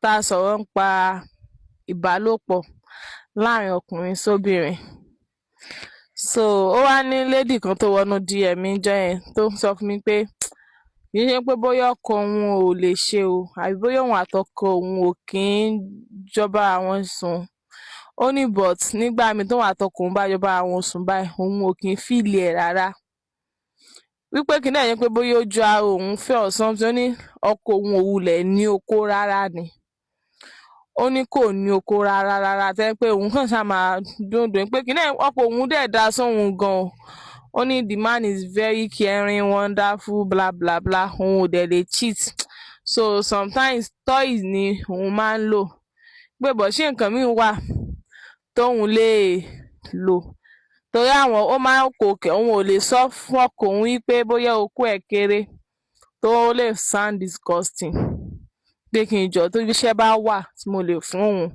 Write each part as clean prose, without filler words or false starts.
Tá a sọ̀rọ̀ nípa ìbálòpọ̀ láàrin ọkùnrin sóbìnrin. So ó wá ní lady kan tó wọnú DM mi níjọ́ yẹn, tó ń sọ fún mi pé kì í ṣe pé bóyá ọkọ òun ò lè ṣe o, àbí bóyá òun àtọkọ òun ò kí ń jọba àwọn sùn. Ó ní but nígbà míì tóun àtọkọ òun bá jọba àwọn sùn báyìí, òun ò kí ń feel ẹ̀ rárá, wípé kí náà yẹn pé bóyá ojú ara òun fẹ́ or something. Ó ní ọkọ òun ò wulẹ̀ ní okó rárá ni. Ó ní kò ní okó rárá rárá, tẹ́ pé òun kàn ṣáà máa dúndùn pé kí náà ọkọ òun dẹ̀ dá sóhun gan. Ó ní the man is very caring, wonderful, bla bla bla. Òun ò dẹ̀ lè cheat, so sometimes toys ni òun máa ń lò, pé bọ̀ ṣé nǹkan míì wà tóun lè lò, torí àwọn ó máa ń kò kẹ̀, òun ò lè sọ fún ọkọ òun wípé bóyá okó ẹ̀ kéré, tó lè sound disgusting, pé kí n jọ̀ọ́, tó iṣẹ́ bá wà tí mo lè fún òun.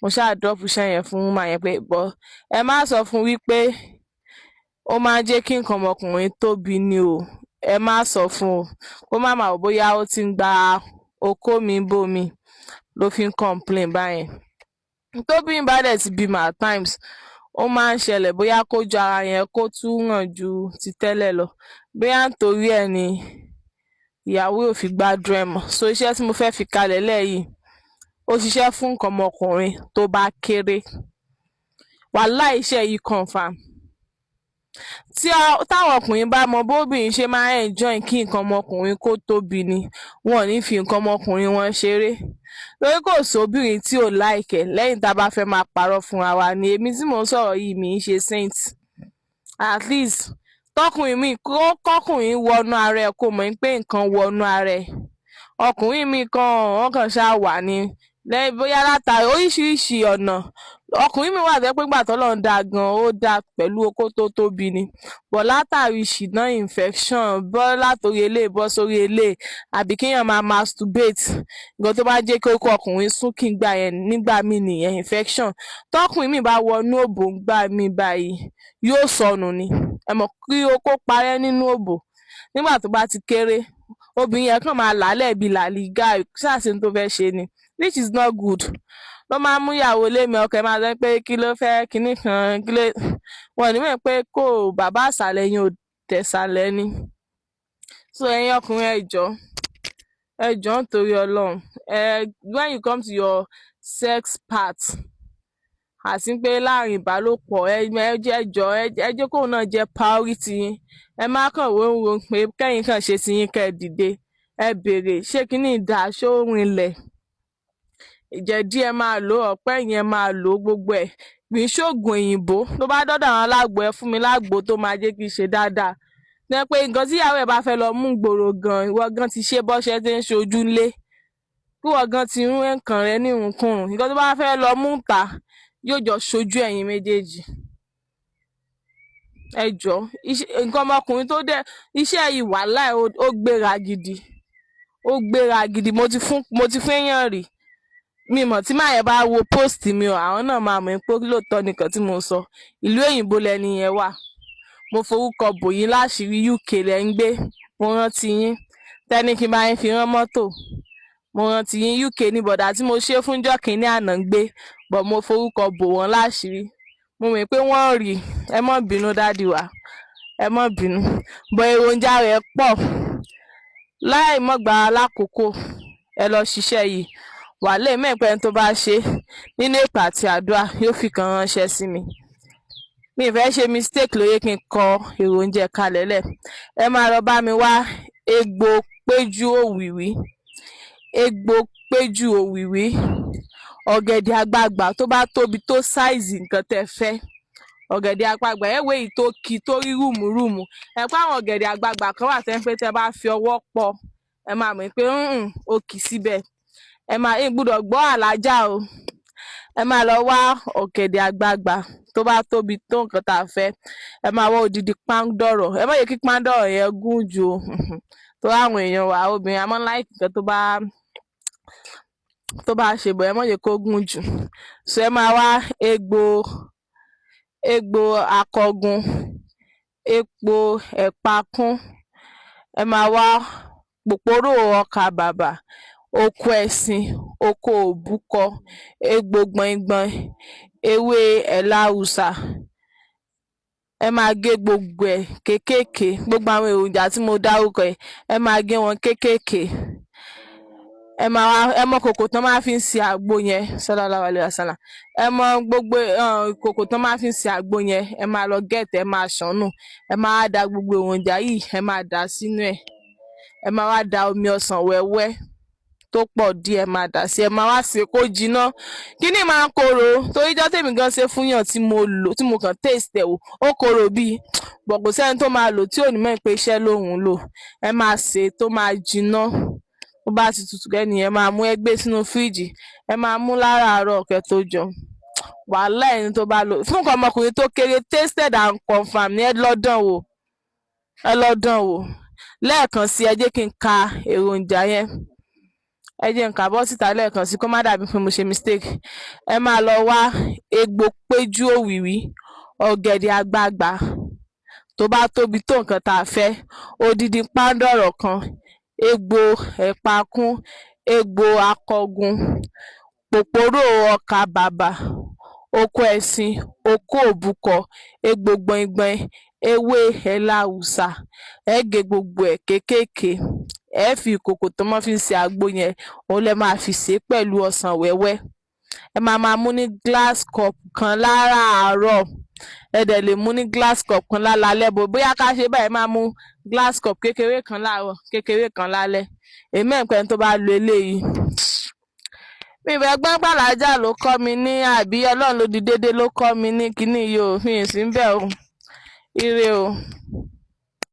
Mo ṣáà drop iṣẹ́ yẹn fún woman yẹn pé but ẹ má sọ fún wípé ó máa ń jẹ́ kí nǹkan ọmọkùnrin tóbi ni o. Ẹ má sọ fún o, kó má máa wò bóyá ó ti ń gba okó mi bómi ló fi ń complain báyẹn. Tóbìnrin bá dẹ̀ ti bímọ, at times ó máa ń ṣẹlẹ̀, bóyá kó jọ ara yẹn kó tún ràn ju ti tẹ́lẹ̀ lọ, bóyá nítorí ẹ̀ ni ìyàwó ò fi gbádùn ẹ̀ mọ́. So iṣẹ́ tí mo fẹ́ fi kalẹ̀ lẹ́yìí, ó ṣiṣẹ́ fún nǹkan ọmọkùnrin tó bá kéré. Wàláì, iṣẹ́ yìí confam. Tí táwọn ọkùnrin bá mọ bóbìnrin ṣe máa ń enjoy kí nǹkan ọmọkùnrin kó tóbi ni, wọn ò ní fi nǹkan ọmọkùnrin wọn ṣeré, torí kò sóbìnrin tí ò like ẹ̀. Lẹ́yìn tá a bá fẹ́ máa parọ́ fúnra wa ni, èmi tí mò ń sọ̀rọ̀ yìí, mi ń ṣe saint. At least tọkùnrin mi kó kọkùnrin wọnú ara ẹ̀, kó mọ̀ pé nǹkan wọnú ara ẹ̀. Ọkùnrin mi kan, wọ́n kàn ṣáà wà ní lẹ́yìn, bóyá látàrí oríṣiríṣi ọ̀nà. Ọkùnrin mi wà tó jẹ́ pé ìgbà tọ́lọ́run dá gan, ó dá pẹ̀lú okó tó tóbi ni, but látàrí ṣìná, infection, bọ́ látòrí eléyìí bọ́ sórí eléyìí, àbí kéèyàn máa masturbate, nǹkan tó bá jẹ́ kí okó ọkùnrin súnkì nígbà yẹn nígbà míì nìyẹn, infection. Tọkùnrin míì bá wọnú òbò ńgbà míì báyìí, yóò sọnù ni. Ẹ mọ̀ kí okó parẹ́ nínú òbò nígbà tó bá ti kéré, obìnrin yẹn kàn máa làálẹ̀ bíi làlígà ṣáàṣì tó fẹ́ ṣe ni, which is not good. Ló máa ń mú ìyàwó ilé mi, ọkọ ẹ̀ máa sọ pé kí ló fẹ́ kinní kan, kí ló wọn ní mọ̀ pé kò bàbá àsàlẹ̀ yẹn ò tẹ̀sàlẹ̀ ni. So ẹ̀yin ọkùnrin, ẹ jọ̀ọ́, ẹ jọ̀ọ́, nítorí Ọlọ́run, ẹ when you come to your sex part, àti pé láàrin ìbálòpọ̀, ẹ jẹ́ jọ̀ọ́, ẹ jẹ́ kóun náà jẹ́ priority yín. Ẹ má kàn wó wò pé kẹ́yìn kàn ṣe tiyín kẹ́ ẹ dìde. Ẹ béèrè, ṣé kinní dáa, ṣó rinlẹ̀? Ìjẹ̀dí ẹ máa lò ó, ọ̀pẹ́ yẹn máa lò ó, gbogbo ẹ̀ kì í ṣoògùn òyìnbó. Tó bá dọ́dọ̀ àwọn alágbo, ẹ fún mi lágbo tó máa jẹ́ kí n ṣe dáadáa. Jẹ́ pé nǹkan tí ìyàwó ẹ̀ bá fẹ́ lọ mú gbòòrò gan, ìwọ gan ti ṣe bọ́ṣẹ́ tí ń ṣojú ńlé, kí ìwọ gan ti rún nǹkan rẹ ní ìrùnkùrùn. Nǹkan tó bá fẹ́ lọ mú ta yóò jọ ṣojú ẹ̀yin méjèèjì. Ẹ jọ̀ọ́, nǹkan ọmọkùnrin tó dẹ̀ iṣẹ́ yìí, wàláì, ó gbéra gidi, ó gbéra gidi. Mo ti fún èèyàn rí. Mi mọ̀ tí màá yẹn bá wo post mi o, àwọn náà máa mọ̀ pé lóòótọ́ nìkan tí mo ń sọ. Ìlú òyìnbó lẹni yẹn wà. Mo forúkọ bò yín láṣìírí. UK lẹ ń gbé. Mo rántí yín tẹ́ni kí n bá yín fi rán mọ́tò. Mo rántí yín. UK ní bọ̀dà tí mo ṣe fúnjọ́ kínní àná ń gbé, but mo forúkọ bò wọ́n láṣìírí. Mo mọ̀ pé wọ́n rí. Ẹ má bínú, daddy wa, ẹ má bínú, but èròjà rẹ̀ pọ̀. Láì mọ̀ gbà lákòókò, ẹ lọ ṣiṣẹ́ yìí. Wàhálà mẹ́pẹ́ tó bá ṣe nínú èpè àti àdúrà, yóò fi kan ránṣẹ́ sí mi. Mi ì fẹ́ ṣe mistake lóye kí n kọ èròǹjẹ kalẹ̀ lẹ̀. Ẹ máa lọ bá mi wá egbò péjú òwìwí, egbò péjú òwìwí, ọ̀gẹ̀dẹ̀ àgbagbà tó bá tóbi tó size nǹkan tẹ́ fẹ́. Ọ̀gẹ̀dẹ̀ àgbagbà, ẹ wo èyí tó ki, tó rí rùmùrùmù. Ẹ pé àwọn ọ̀gẹ̀dẹ̀ àgbagbà kan wà tẹ́ pé tẹ́ bá fi ọwọ́ pọ̀, ẹ máa mọ̀ pé ó kì í síbẹ̀. Ẹ máa ẹ gbọ́dọ̀ gbọ́ àlájá o. Ẹ máa lọ wá ọ̀gẹ̀dẹ̀ àgbagbà tó bá tóbi tó nǹkan tá a fẹ́. Ẹ máa wá odidi páńdọ̀rọ̀. Ẹ má yẹ kí páńdọ̀rọ̀ yẹn gùn jù o, torí àwọn èèyàn wa obìnrin, a máa ń like nǹkan tó bá ṣe bọ̀. Ẹ má jẹ́ kó gùn jù. So ẹ máa wá egbò akọgun, epo ẹ̀pà kún. Ẹ máa wá pòpórò ọkà bàbà. Oko ẹṣin, oko òbúkọ, egbò gbọ̀nìngbọ̀n, ewé ẹ̀là haúsá. Ẹ máa gé gbogbo ẹ̀ kéékèèké. Gbogbo àwọn èròjà tí mo dárúkọ ẹ̀, ẹ máa gé wọn kéékèèké. Ẹ máa wá, ẹ mọ kòkò tán máa fi ń ṣe àgbo yẹn, sallallahu alaihi wasallam. Ẹ mọ gbogbo kòkò tán máa fi ń ṣe àgbo yẹn. Ẹ máa lọ get ẹ, máa ṣàn nù. Ẹ máa wá da gbogbo èròjà yìí, ẹ máa dà á sínú ẹ̀. Ẹ máa wá da omi ọsàn wẹ́wẹ́ tó pọ̀ díẹ̀, máa dà sí. Ẹ máa wá sè kó jiná. Kíní máa ń korò, torí ijọ́ tèmi gan ṣe fún yàn tí mo lò, tí mo kàn taste ẹ̀ wò, ó korò bíi bọ̀. Kò sẹ́ni tó máa lò tí ò ní mọ̀ pé iṣẹ́ lòun lò. Ẹ máa sè é tó máa jiná. Tó bá ti tutù kẹ́ni ẹ máa mú, ẹ gbé sínú fíríjì. Ẹ máa mú láràárọ̀ kẹ́ tó jẹun. Wàhálà, ẹni tó bá lò fún nǹkan ọmọkùnrin tó kéré, tested and confirmed ní. Ẹ lọ dán wò, ẹ lọ dán wò. Lẹ́ẹ̀kan sí, ẹ jẹ́ kí n ka èròjà yẹn. Ẹ jẹ́ n kà bọ́ síta lẹ́ẹ̀kan sí, kó má dàbí pé mo ṣe mistake. Ẹ máa lọ wá egbò péjú òwìwí, ọ̀gẹ̀dẹ̀ àgbagbà tó bá tóbi tó nǹkan tá a fẹ́, odidi pándọ̀rọ̀ kan, egbò ẹ̀pàkún, egbò akọgun, pòpòrò ọkà bàbà, oko ẹṣin, okó òbúkọ, egbò gbọ̀nìngbọ̀n, ewé ẹ̀là haúsá. Ẹ gé gbogbo ẹ̀ kéékèèké. Ẹ fi ìkòkò tó máa fi ń ṣe àgbo yẹn, òun lẹ máa fi sè é pẹ̀lú ọsàn wẹ́wẹ́. Ẹ máa máa mú ní glass cup kan láràárọ̀. Ẹ dẹ̀ lè mú ní glass cup kan lálálẹ́ bò. Bóyá ká ṣe báyìí, máa mú glass cup kékeré kan láàárọ̀, kékeré kan lálẹ́. Èmi ẹ̀ pẹ́ tó bá lo eléyìí, mi ìfẹ́ gbọ́n gbàlájà ló kọ́ mi ní, àbí Ọlọ́run ló di déédéé ló kọ́ mi ní kinní yìí o. Mi ì sí ń bẹ̀ o. Ire o.